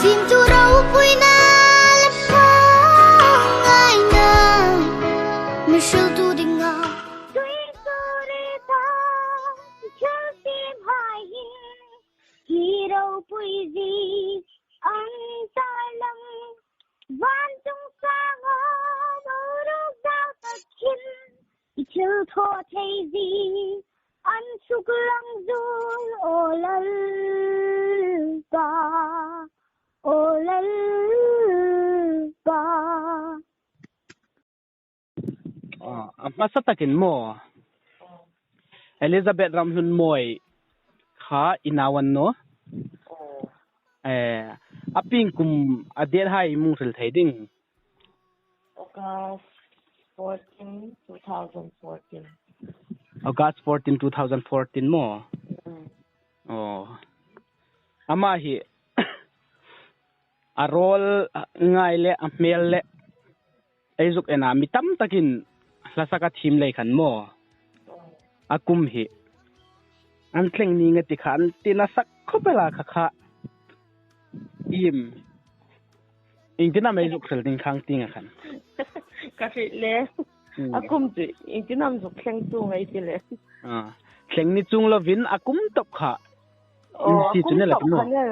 Fimtu ropuina le hmangaihna min hriltu dingah. A hmasa takin maw Elizabeth Ramhlunmawii kha i nau an no? Eh, a ping kum a det hai mung hril thei ding. August 14, 2014. August 14, 2014 maw? Oh. Amah hi a rawl ngai le a hmel le eizuk ena mi tam takin hlasak a thim lei khan maw a kum hi an tleng ni nga ti kha an ti nasak khopela kha kha im ingtina mei zuk hrel ding khang ti nga khan Ka hrilh le. A kum chu ingtinam zuk thleng chu ngai ti le. Thleng ni chung lovin a kum top kha Oh, a kum top kha ne.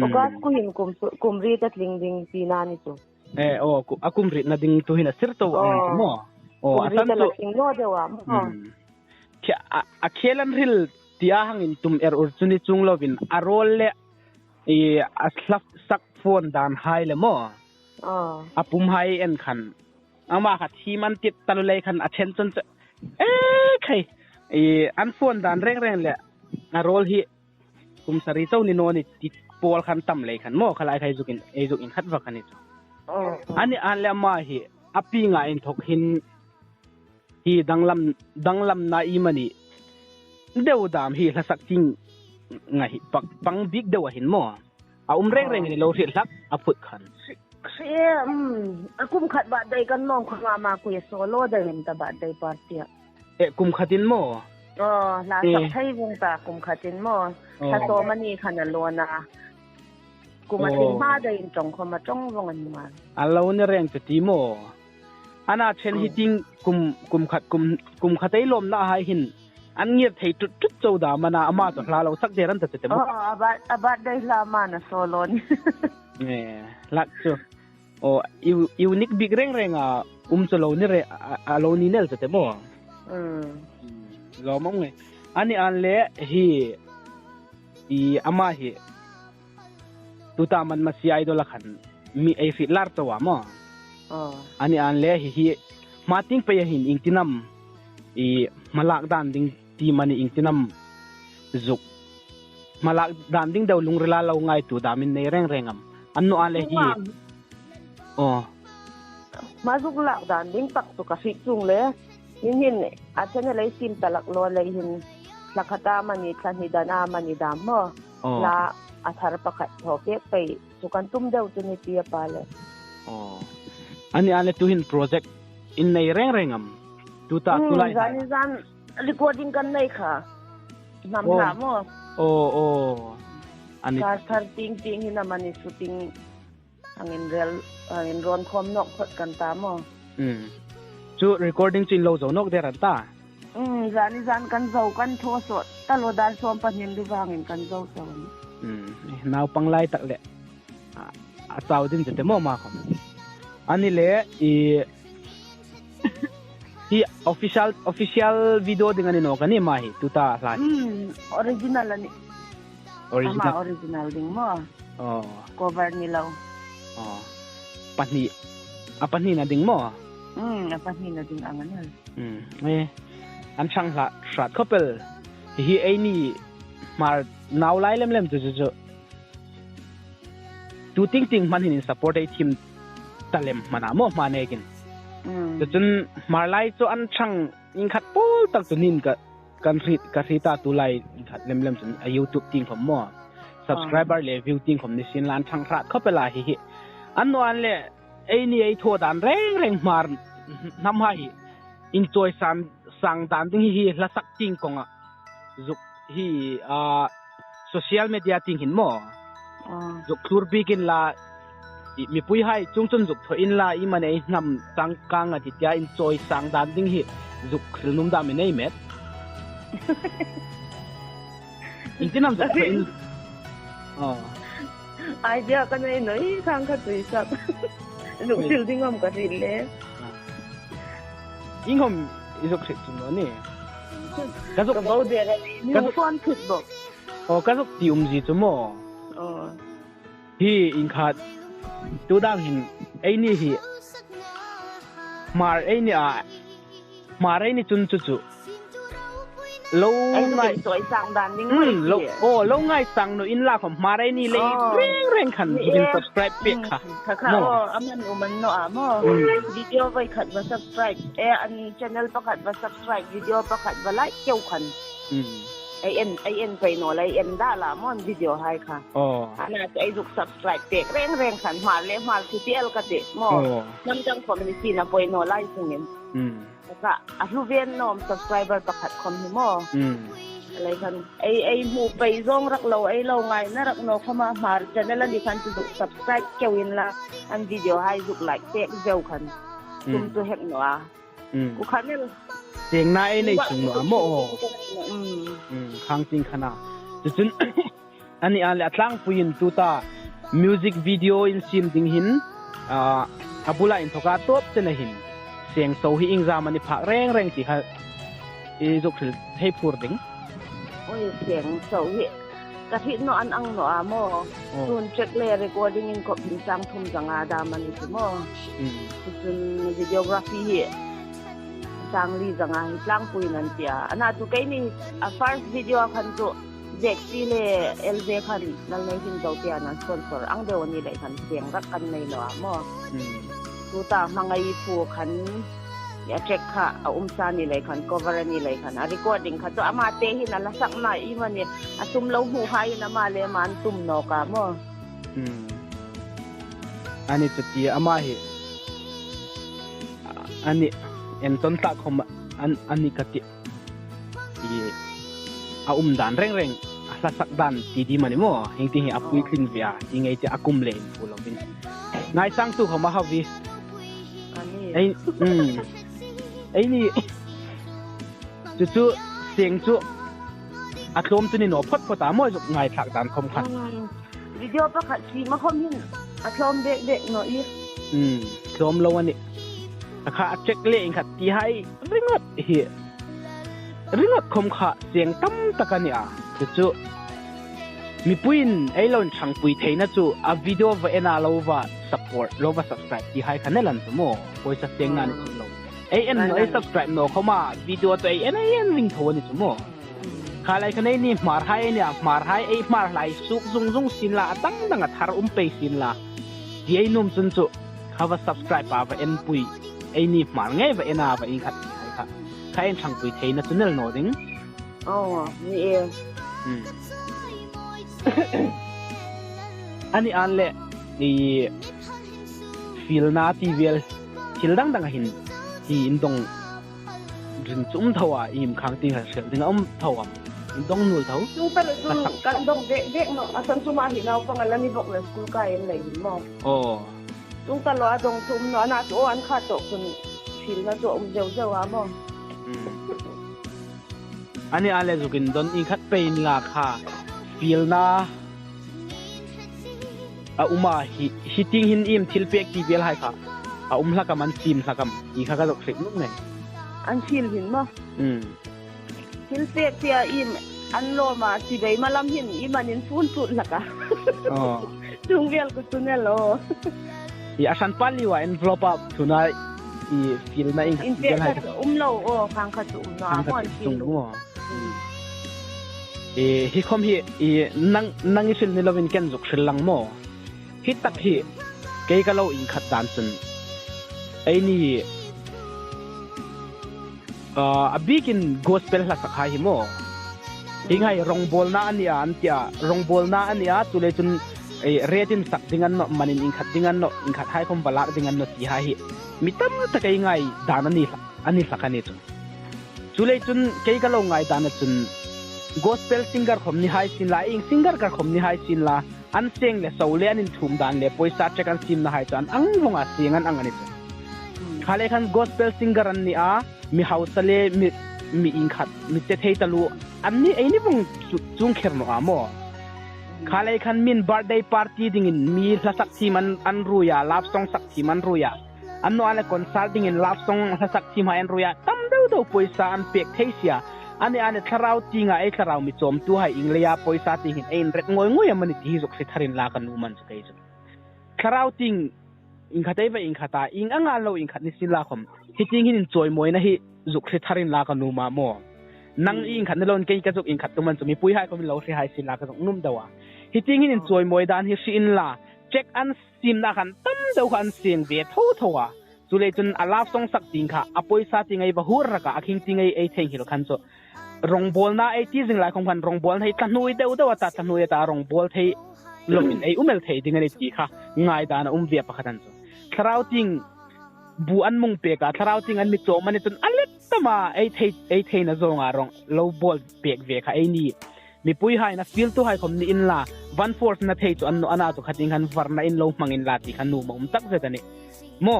August ku hin kum kum ri ta tling ding ti na ni chu. Eh oh a kum ri na ding tu hin a sir to ang mo. Oh a san chu tling no dewa mo. A khelan ril tia hangin tum er ur chuni chung lovin a rol le i a slap sak phone dan hai le mo. A pum hai en khan ama kha thi man tit talu lei khan a then chon e khai i an phone dan reng reng le a rol hi kum sari chau ni no ni ti pawl khan tam lei khan mo khalai khai zukin ei zukin khat va khan ni chu ani an le ma hi api nga in thok hin hi danglam danglam na i mani deu dam hi hlasak ting nga hi pak pang bik deuh hin mo a um reng reng ni lo hriat hlak a phut khan Kre a kum khat ba dai kan nong khama ma ku solo dai ta ba dai party e kum khatin mo oh la sak thai vung ta kum khatin mo tha so mani khana lona kum a tling ma dai in tong khoma tong vong an ma a lo ni reng chu ti mo ana chen hi ting kum kum khat kum kum khatai lom na hai hin an ngir thei tut tut cho da mana ama to hla lo sak deran ta te mo oh aba dai hla ma na solo ni eh lak chu o unique big reng reng a um chu lo ni re a lo ni nel te mo lo mong nge ani an le hi i ama hi tuta man ma si idol khan mi ei fi lar to wa mo ani an le hi hi ma ting pe hin ing tinam i malak dan ding ti mani ing tinam zuk malak dan ding deuh lungrila lo ngai tu damin nei reng rengam an no ale hi oh ma zuk lak dan ding tak tu ka fi chung le hin hin a chen lei sim talak lo lei hin thlakhata mani thlani dana mani dam mo la a thar pakhat tho pe pe chu kan tum deuh chu ni tia pa le oh ani ale tu hin project in nei reng rengam tu ta tu lai zan zan recording kan nei kha nam la mo oh oh ani kar thar ting ting hin mani shooting angin rel angin ron khom nok phot kan ta mo chu recording chin lo zo nok der an ta zan zan kan zo kan tho so talo dan som panin lu wangin kan zo so naw panglai tak le a chaw din te mo ma khom ani le i hi official official video ding ani no kani ma hi tuta hla original ani original original ding mo oh cover ni lo oh pahni a pahni na ding mo a pahni na ding ang ani eh an chang hla hrat khopel hi ei ni mar naw lai lem lem chu chu chu tu ting ting man hin support ei thim talem mana mo ma ne kin chu chun mar lai chu an chang in khat pol tak chu nin ka kan ri ka ri ta tu lai khat lem lem chun a youtube ting khom mo subscriber le view ting khom ni sin lan chang hrat khopela hi hi an no an le ei ni ei tho dan reng reng mar nam ha hi in choi san sang dan ding hi hla sak ting konga zuk hi a social media ting hin mo Zuk thlur bikin la mipui hai chung chun zuk tho in la i man ei hnam chang kang a ti tia in chawi sang dan ding hi zuk thril num da mi nei met. In tinam zuk tho in. Oh. Idea ka nei noi khang kha tui sak. Zuk thril ding om ka hril le. Ingom izuk thril chung lo ni. Ka zuk ka bo de ra ni phone thut bo. Oh ka zuk ti um ji chu mo. Oh. Hi in khat tu dang hin ei ni hi mar ei ni a mar ei ni chun chu chu lo ngai soi sang dan ning lo o lo ngai sang no in la khom mar ei ni le reng reng khan in subscribe pe kha kha kha o aman uman no a mo video vai khat va subscribe e an channel pakhat va subscribe video pakhat va like keu khan ai en ai en pe no lai en da la mon video hai kha ana ai zuk subscribe te reng reng khan ma le ma CTL ka te mo nam jang khom ni si na poi no lai sungin ka a hlu ven nom subscriber pakhat khom hi mo alai khan ai ai mu pe zong rak lo ai lo ngai na rak no khoma mar channel ani khan chu subscribe kewin la an video hai zuk like te zeu khan tum tu hek no a ku khanel cheng na ai nei chung no mo khang ting khana chu chun ani ale atlang puin tu ta music video in sim ding hin abula in thoka top chena hin seng so hi ingza mani phak reng reng ti kha e jok thil thei phur ding oi seng so hi ka thi no an ang no a mo tun check le recording in ko pin sang thum zanga da mani chu mo chun videography hi sang li zanga hi tlang pui nan tia ana tu kai ni a first video khan chu Zexi le LJ khan nal nei hin zo tia nan sponsor ang deu ni le khan siang rak kan nei lo a mo tu ta mangai phu khan ya check kha a umsa ni le khan cover ni le khan a recording kha to ama te hin ala sak na i mani asum lo hu hai na ma le man tum no ka mo ani chu ti ama hi ani en ton ta khom an ani ka ti i a dan reng reng a sak dan ti di mani mo hing ti hi apui thlin via ti ngei te akum le pu lo bin ngai sang tu khoma hawi ai ai ni chu chu siang chu a tlom chu ni no phot phot a mo zuk ngai thak dan khom khan video pa khat si ma khom hin a tlom dek dek no i tlom lo ani kha check le in khat ti hai ringot hi ringot khom kha siang tam takani a chu chu mi puin ai lon chang pui theina chu a video va ena lo va support lo va subscribe ti hai khanelan chu mo poisa siang na ni chu lo ai en no ai subscribe no khoma video to ai en ai en ring tho ni chu mo kha lai khanai ni mar hai ni mar hai ai mar lai suk zung zung sin la atang dang a thar pe sin la ti ai num chun chu kha va subscribe pa va en pui ai ni mar ngai va ena va in khat hai kha kha en chang pui theina channel no ding oh ni e ani an le ni feel na ti vel thil dang dang hin ti in dong rin chum thawa im khang ti ha sel ding thawa in dong nul tho chu pa chu kan dong dek dek no asan chu ma hi nau pangalan ni bok le school ka en lai mo oh chung ta lo dong chum no na chu an kha to kun feel na chu zeu zeu a mo ani ale zukin don i khat pein la kha feel na a uma hi hitting hin im thil pek ti bel hai kha a hlakam an sim hlakam i kha ka jok sek num nei an thil hin ma thil pek tia im an lo ma si bei malam hin i manin fun tut laka oh chung vel ku tunel o i asan pali wa envelope up thuna i feel na in bel hai lo o khang kha chu no a mon feel mo e hi khom hi i nang nang isil ni lovin ken zuk hril lang mo hi tak hi ke ka lo in khat dan chun ai ni a bikin gospel hla sakha hi mo hingai rong bol na ani an tia rong bol na ani a chule chun e retin sak dingan no manin in khat dingan no in khat hai khom balak dingan no ti ha hi mitam takai ngai dan ani ani hlakani chun chule chun ke ka lo ngai dan chun gospel singer khom ni hai sin la ing singer ka khom ni hai sin la An seng le so le an in thum dan le poisa check an sim na hai chu an ang vonga seng an ang ani chu. Khale khan gospel singer an ni a, mi hausa le mi mi in khat mi te thei talu an ni ei ni vong chung kher no a mo. Khale khan min birthday party ding in mi hla sak thim an an ruya, love song sak thim an ruya. An no ale consulting in love song hla sak thim ha an ruya, tam deuh deuh poisa an pek thei sia. Ani ane thlarau tinga ei thlarau mi chom tu hai ingleya poisa ting hin ein ret ngoi ngoi amani ti zok se tharin la kan nu man chu kei chu. Thlarau ting in khatai va in khata ing anga lo in khat ni sin la khom hi ting hin in choi moi na hi zuk se tharin la kan nu ma mo. Nang in khat ni lon kei ka zuk in khat tu man chu mi pui hai ko min lo hri hai sin la ka zuk num dawa. Hi ting hin in choi moi dan hi hri in la check an sim na khan tam deuh kha an seng ve tho tho a. Chule chun a love song sak ting kha a poisa ting ei va hur raka a khing ting ei ei theng hil khan chu rong bol na ei ti jing lai khong khan rong bol hei tla hnui deuh deuh ata tla hnui ata rong bol thei lomin ei umel thei ding ani ti kha ngai dan a um ve pakhat an chu. Thlarau ting bu an mung pe ka thlarau ting an mi chom ani chun alet tama ei thei ei thei na zonga rong lo bol pek ve kha ei ni mi pui hai na feel tu hai khom ni in la one force na thei chu an no ana chu khating han var na in lo mangin la ti khan nu ma um tak zet ani mo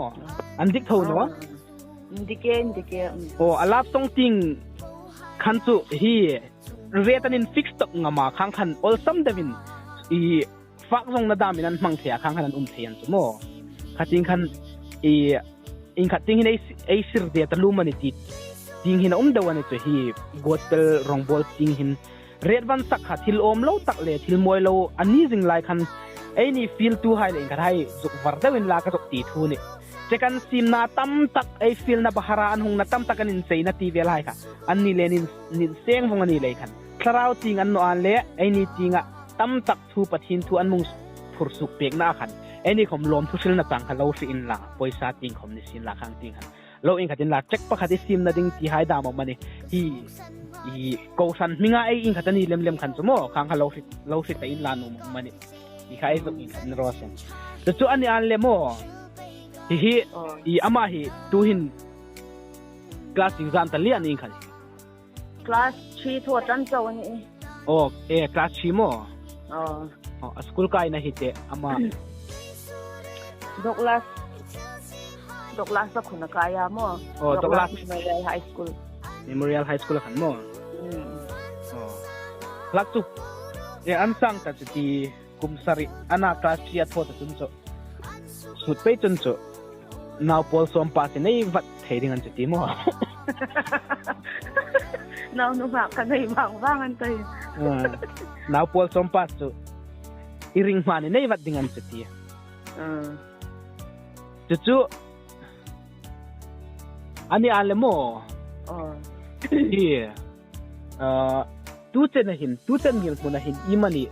an dik tho no. Ndike ndike. O alap song ting khan chu hi retanin fix tok ngama khang khan ol sam devin i fak zong na damin an mang thea khang khan an um theian chu mo khating khan i in khating hin ei ei sir de ta lumani ti ting hin um dawani chu hi gospel rong bol ting hin red van sak kha thil om lo tak le thil moi lo ani jing lai khan ei ni feel tu hai le in hai zuk var dewin la ka zuk ti thu ni chekan sim na tam tak ei feel na bahara an hung na tam tak an in sei na ti vel hai kha an ni le nin nin seng vong ani le khan thlarau ting an no an le ei ni tinga tam tak thu pathin thu an mung phur suk pek na khan ei ni khom lom thu sil na chang kha lo si in la poisa ting khom ni sin la khang ting khan lo in khatin la check pakhat i sim na ding ti hai da mo mani hi i ko san minga ei in khatani lem lem khan chu mo khang kha lo si lo si ta in la nu mani i khai zuk in khan ro sen chu chu ani an le mo hi hi i ama hi tu hin class exam ta lian in khan class 3 tho tan chaw ni. O e class 3 mo. Oh, school kai na hi te ama Douglas Douglas sa khuna kaya mo. Oh, Douglas Memorial High School. Memorial High School khan mo. Oh, lak chu e an sang ta chu ti kumsari ana class 3 a tho ta chun chu sut pe chun chu naw pol som pa se nei vat thei ding an chu ti mo. Naw nu ma ka nei wang wang an tai. Naw pol som pa chu iring ma ni nei vat ding an chu ti. Chu chu ani an le mo. Hi tu chen hin tu chen ngil hmuna hin imani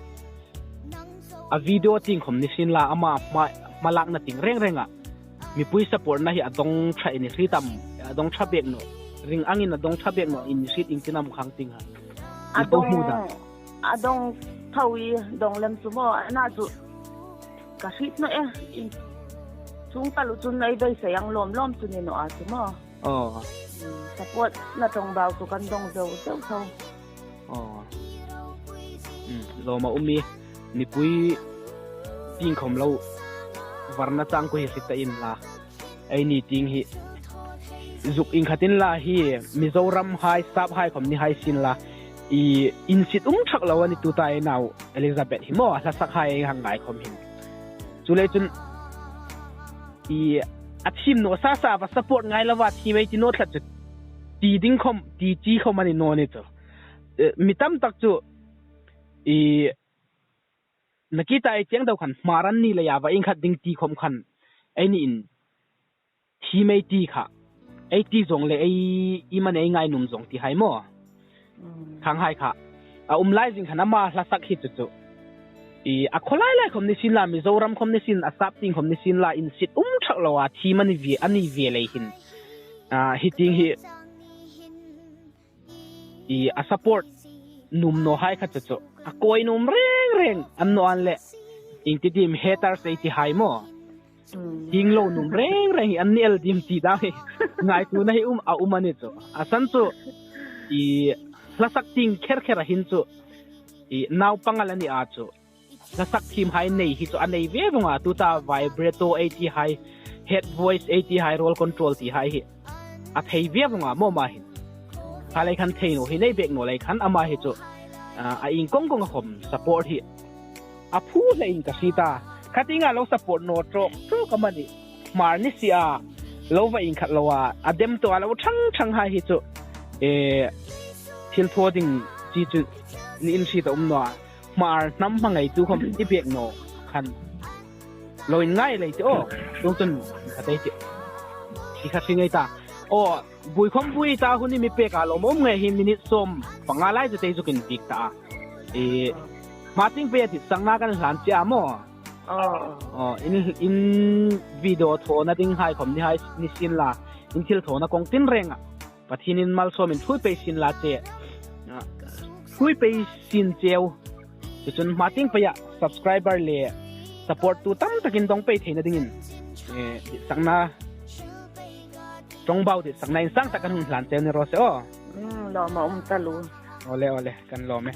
a video ting khom ni sin la ama malak na ting reng renga mi pui support na hi adong tha ini ri tam adong tha bek no ring angin adong tha bek no in sit ing tinam khang ting ha adong adong thawi dong lem chu mo na chu ka hrit no e in chung talu chun nei dei sayang lom lom chu ni no a chu mo. Oh, support na tong baw chu kan dong zo zo tho. Oh, lo ma umi ni pui ting khom lo varna chang ko hi sita in la ai ni ting hi zuk in khatin la hi Mizoram hai sap hai khom ni hai sin la i in sit um thak lo ani tu tai naw Elizabeth hi mo la sak hai hang ngai khom hin chule chun i a thim no sa sa va support ngai lawa thi mai ti no thlat chu ti ding khom ti chi khom ani no ni chu mi tam tak chu i nakita ai cheng dau khan maran ni le ya va in khat ding ti khom khan ai ni in thi mai ti kha ai ti zong le ai i man ai ngai num zong ti hai mo khang hai kha a lai jing khan ama hla sak hi chu chu i a kholai lai khom ni sin la Mizoram khom ni sin a sap ting khom ni sin la in sit thak lo a thi mani vi ani ve le hin a hi ting hi i a support num no hai kha chu chu a koi num reng reng an no an le ing ti dim haters ei ti hai mo hing lo num reng reng an ni el dim ti da ngai tu na hi a ani chu a san chu i hlasak ting kher kher a hin chu i naw pangal ani a chu. Hla sak thim hai nei hi chu a nei ve vung a, tu ta vibrato ei ti hai, head voice ei ti hai, roll control ti hai hi a thei ve vung a maw ma hin. Kha lei khan thei no hi nei bek no lei khan ama hi chu a in kong kong a khom support hi a phu hle in ka si ta. Khatinga lo support no tro tro ka mani mar ni si a lo va in khat lo a a dem to a lo thang thang hai hi chu e thil tho ding chi chu ni in si ta um no. Hmar hnam hmangeitu khom i pek no khan lo in ngai lei te o tung chun kha te ti i kha hring ei ta o bui khom bui ta huni mi pek a lo mom nge hi minute som panga lai chu te chu kin bik ta e ma ting pe ti sang na kan hlan che a mo o in in video tho na ding hai khom ni hai ni sin la in thil tho na kong tin renga Pathinin malsawmin thui pe sin la che thui pe sin cheu chuchun mating paya subscriber le support tu tam takin dong pe theina dingin sakna tongbau di sakna in sang takan hun hlan cheu ni ro se o. Lo ma um talu. Ole ole kan lo me.